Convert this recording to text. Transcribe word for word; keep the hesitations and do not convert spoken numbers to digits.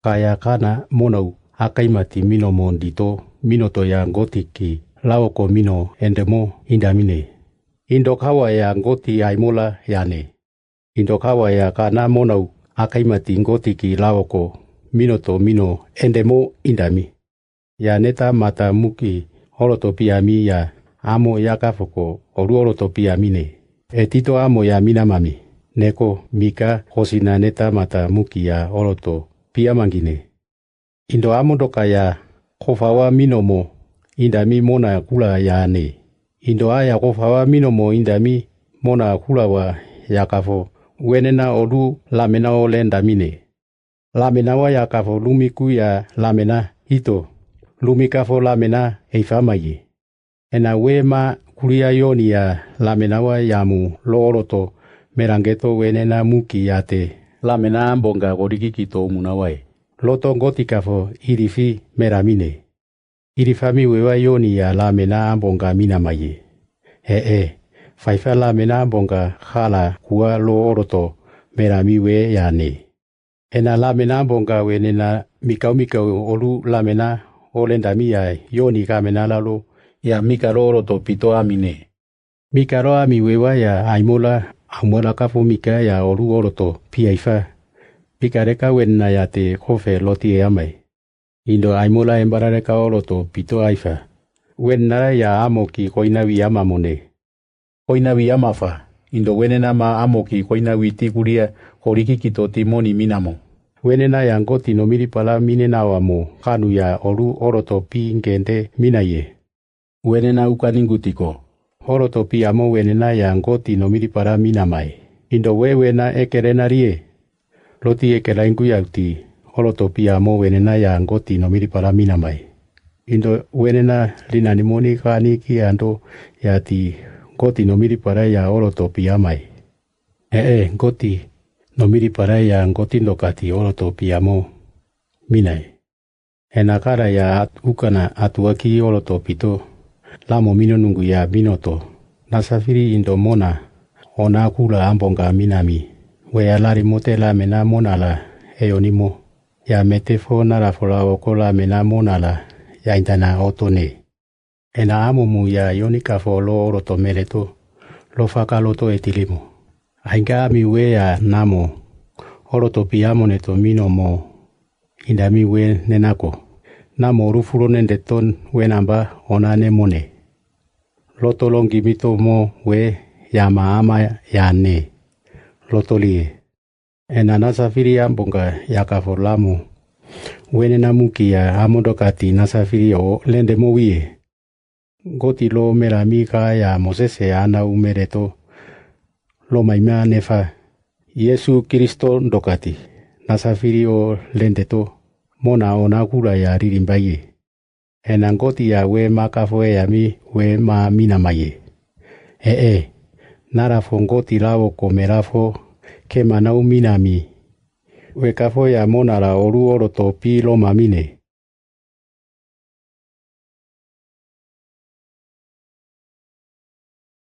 Kaya kana monau akaimati mino mo ndito minoto ya Ngoti ki lawako mino endemo indamine. Indo kawa ya Ngoti aimola yane. Indo kawa ya kana monau akaimati Ngoti ki lawako minoto mino endemo indami. Ya neta mata muki oloto piami ya amo ya kafoko olu oloto piamine. Etito amo ya minamami. Neko mika kosina neta mata muki ya oloto piamangine. Indo amo doka ya kofawa mino mo indami mona kula yane. Indo aya kofawa mino mo indami mona kula wa ya kafo. Wenena olu lamena o lendamine. Lamena wa ya kafo lumiku ya lamena ito. Lumi kafo lamena eifamaye. Ena we ma kulia yoni ya lamena wa yamu lo oloto merangeto wenena muki yate. Lamena ambonga korikiki to munawae. Loto Ngoti kafo irifi meramine. Irifami wewa yoni ya lamena ambonga minamaye. E e. Faifa lamena ambonga kala kua lo oloto merami we yane. Ena lamena ambonga wenena mikau mikau olu lamena olendami ya yoni kamena lalo ya mika lo oloto pito amine. Mika lo ami wewa ya aimola amola kafo mika ya olu oloto piaifa. Mika reka wenena yate kofe loti e amai. Indo aimola embara reka oloto pito aifa. Wenena ya amo ki koinawi amamone. Koinawi amafa. Indo wenena ma amo ki koinawi ti kulia korikiki to ti moni minamo. Wenena ya Ngoti no miripala minena wa mo kanu ya olu oloto pi ngente minaye. Wenena uka ningu tiko. Oloto piamo wenena ya Ngoti no miripala minamai. Indo we wena ekerena rie. Loti ekela ingu ya uti. Oloto piamo wenena ya Ngoti no miripala minamai. Indo wenena linani moni kani ki ando ya ti Ngoti no miripala ya oloto piamai. E e Ngoti no miripala ya Ngoti ndoka ti oloto piamo minai. Ena kara ya at ukana atuaki oloto pito. Lamo mino nungu ya minoto. Nasafiri indo mona. Ona kula ambonga minami. We ya lari mote lamena mona la. Eyo nimo. Ya mete fo nara fola oko lamena mona la. Ya intana otone. Ena amo mu ya yoni kafo lo oloto mereto. Lo faka loto etilimo. Ainga ami we ya namo. Oloto piamo neto mino mo. Indami we nenako. Namo rufulo nende ton we namba ona ne mone. Loto longi mito mo we ya ma ama ya ne. Loto lie. Ena nasafiri ambonga ya kafo lamo. Wenena muki ya amo doka ti nasafiri o lende mo wie. Ngoti lo merami ka ya Mosese ana umereto. Lo maima nefa. Yesu Kristo ndoka ti. Nasafiri o lende to. Mona ona kula ya ririmbaye. Ena Ngoti ya we ma kafo e ami we ma minamaye. E e. Nara fo Ngoti lawo ko mera fo. Ke mana u minami. We kafo ya mona la olu oloto pi lo mamine.